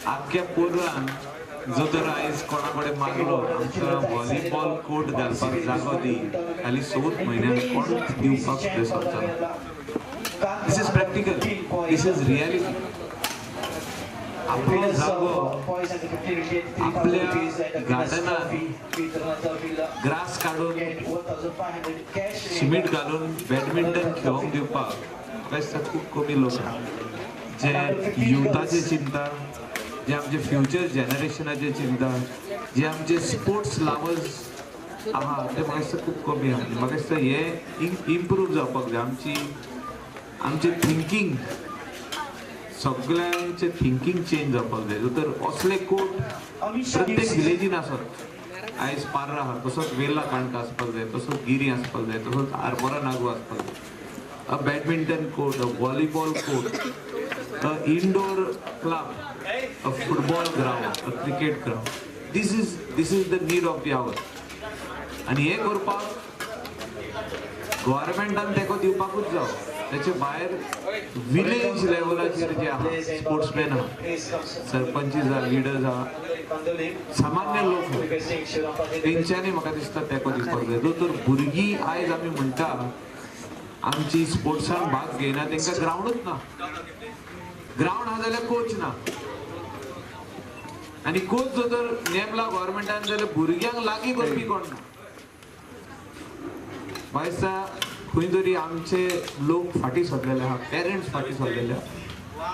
आख्ख्या पोरान जो तर आयज कोणा कडेन मागलो आमकां व्हॉलीबॉल कोर्ट घालपाक जागो दी जाल्यार 7 म्हयन्याक कोणूच दिवपाक सुद्दां सोदचो ना. This is practical, this is reality. आपलो जागो आपल्या गार्डनात ग्रास काडून सिमेंट घालून बॅडमिंटन खेळोंक दिवपाक म्हाका दिसता खूब कमी लोक आहा जे युथाचे चिंता, जे आमचे फ्युचर जनरेशनाचे चिंता, जे आमचे स्पोर्ट्स लवर्स आहा ते म्हाका दिसता खूब कमी आहा. म्हाका दिसता हें इम्प्रूव जावपाक जाय. आमची आमचें थिंकींग, सगळ्यांचें थिंकींग चेंज जावपाक जाय. तर असले कोर्ट प्रत्येक विलेजीन आसत. आयज पार्रा आहा तसोच वेर्ला काणका आसपाक जाय, तसोच गिरी आसपाक जाय, तसोच आरबोरा नागो आसपाक जाय. A badminton court, a volleyball court, a indoor club, a football ground, a cricket ground. This is the need of the hour. आनी हें करपाक गव्हर्मेंटान तेंको दिवपाकूच जाव. तेचे भायर विलेज लेवलाचेर जे आहा स्पोर्ट्समॅन आहा, सरपंच आहा, लिडर्स आहा, सामान्य लोक आहा, तेंच्यांनी म्हाका दिसता तेंको दिवपाक जाय. तर भुरगीं आयज आमी म्हणटा आमची स्पोर्ट्सान भाग घेयना, तेंकां ग्रावंडूच ना. ग्रावंड आहा जाल्यार कोच ना, आनी कोच जर तर नेमला गव्हर्मेंटान जाल्यार भुरग्यांक लागीं करपी कोण ना. म्हाका दिसता खंय तरी आमचे लोक फाटीं सरलेले आहा, पेरंट्स फाटीं सरलेले आहा.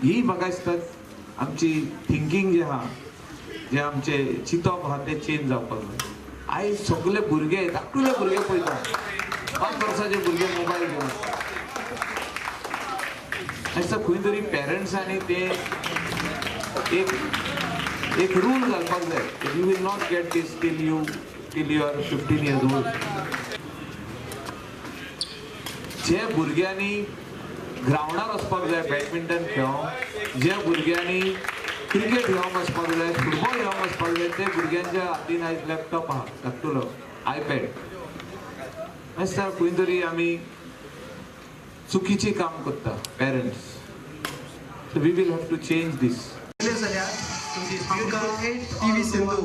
ही म्हाका दिसता आमची थिंकींग जे आहा, जे आमचे चिंतप आहा तें चेंज जावपाक जाय. आयज सगळे भुरगे, धाकटुले भुरगे पळयता, 5 वर्साचे भुरगे मोबायल घेवन दिसता. खंय तरी पेरंट्सांनी ते एक एक रूल घालपाक जाय, you will not get this till you are 15 years old. जे भुरग्यांनी ग्रावंडार वचपाक जाय बॅडमिंटन खेळोंक, जे भुरग्यांनी क्रिकेट खेळोंक वचपाक जाय, फुटबॉल खेळोंक वचपाक जाय, ते भुरग्यांच्या हातीन आयज लॅपटॉप आहा धाकटुलो, आयपॅड. दिसता खंय तरी आमी चुकीचें काम करता parents, so we will have to change this. जाल्यार आमकां पी व्ही सिंधू,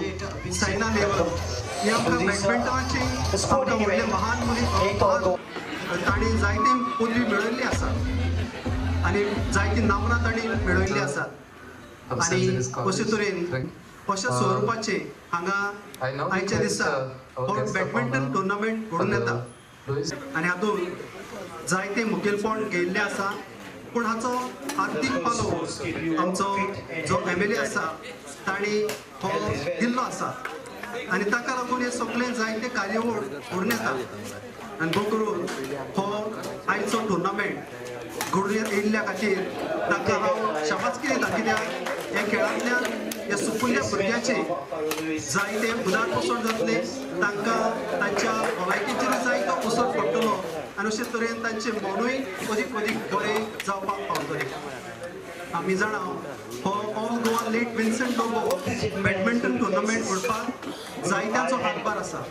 सायना नेहवाल हे आमकां बॅडमिंटनाचे आमकां व्हडले महान मनीस. तांणी जायती पदवी मेळयल्ली आसा आनी जायती नामनां तांणी मेळयल्ली आसात. आनी अशे तरेन अशा स्वरुपाचे हांगा आयच्या दिसा हो बॅडमिंटन टुर्नामेंट घडून येता आनी हातूंत जायते मुखेलपण घेयल्लें आसा. पूण हाचो आर्थीक पालव आमचो जो एमएलए आसा तांणी हो दिल्लो आसा आनी ताका लागून हे सगळे जायते कार्यावळ घडून येता. आनी भोव करून हो आयचो टुर्नामेंट घडून येयल्ल्या खातीर ताका हांव शाबासकी दिता, कित्याक ह्या खेळांतल्यान ह्या सुपुल्ल्या भुरग्याचे जायते उदारपोसण जातले, तांकां तांच्या भलायकेचेर जायतो असर पडटलो आनी अशे तरेन तांचें मनूय अदीक अदीक बरें जावपाक पावतलें. आमी जाणा, हो All Goa Late Vincent Lobo badminton tournament म्हणपाक जायत्यांचो हातभार आसा.